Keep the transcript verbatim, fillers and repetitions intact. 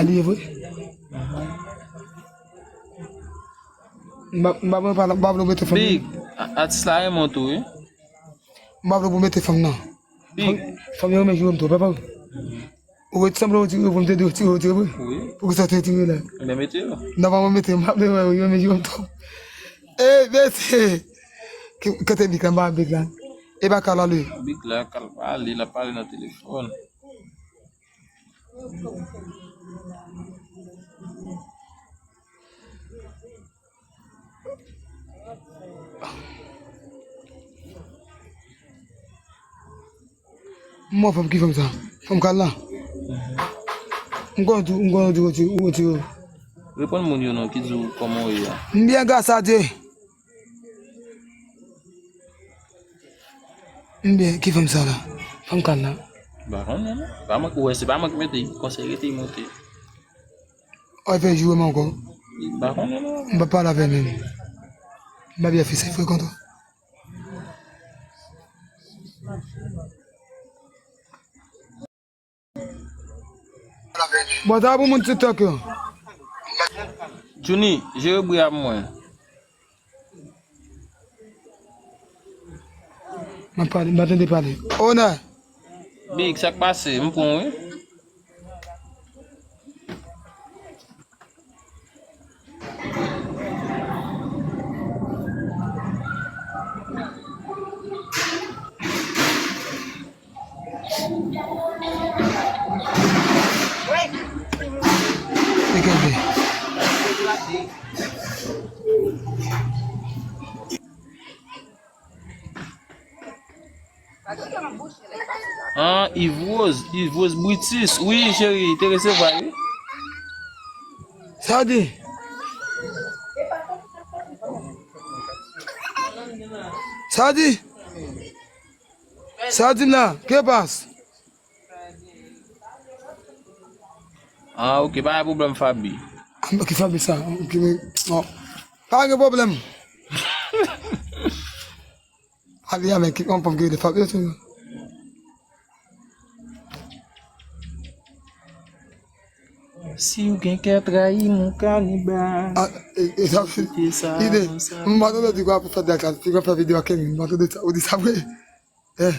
Li ye vre. M pa, m pa, m pa, m pa vle mete fanm. Big, a- atis la renmen w tou, wi. M pa vle pou mete fanm nan. Big. Fanm, fanm yo renmen joure m twòp, papa. Ou ret sanble retire pou m te di retire, retire vre. Wi. Poukisa w te retire la? Men mete yo. Non, pa mwen mete, m pa vle wè yo, yo renmen joure m twòp. E, mesye! Ki- Kote Big la, m pa wè Big la. E pa kal ale. Big la, kal pa ale, l ap pale nan telefòn. M wè fanm ki fanm sa. Fanm kal la. M konnen tou, m konnen tou, tou, tou. Reponn moun yo non ki di w kòman w ye a. M byen, gras a Dye. M byen, ki fanm sa la? Fanm kal la. M pa konnen non. Pa mwen ki wè, se pa mwen ki mete, konsèy rete monte. Ou fè joure m ankò. M pa konnen non. M pa pale avè l menm. M pa byen fè se frekan tou. Bon, sa pou moun TikTok yo. Juni, jere bri a pou mwen. M ap pale, m pa tande pale. Onè! Big, sa k pase? M pran w, wi. An, Yves Rose, Yves Rose Britis. Wi, cheri, te resevwa, wi. Sa w di? Sa w di? Sa w di m la? Ke pas? Ah, ok, pa gen pwoblèm, Faby. Ah, ki Faby sa? Ok, men, non. Pa gen pwoblèm. Faby, a, men ki, on pòm ki rele Faby, tou. Si w gen kè trayi m, ou kanibal. Ah, e, e sa, ide, m pa tande di kwa pou fè de la klas, pou fè videyo ak Kevin, m pa tande sa, ou di sa vre? Eh.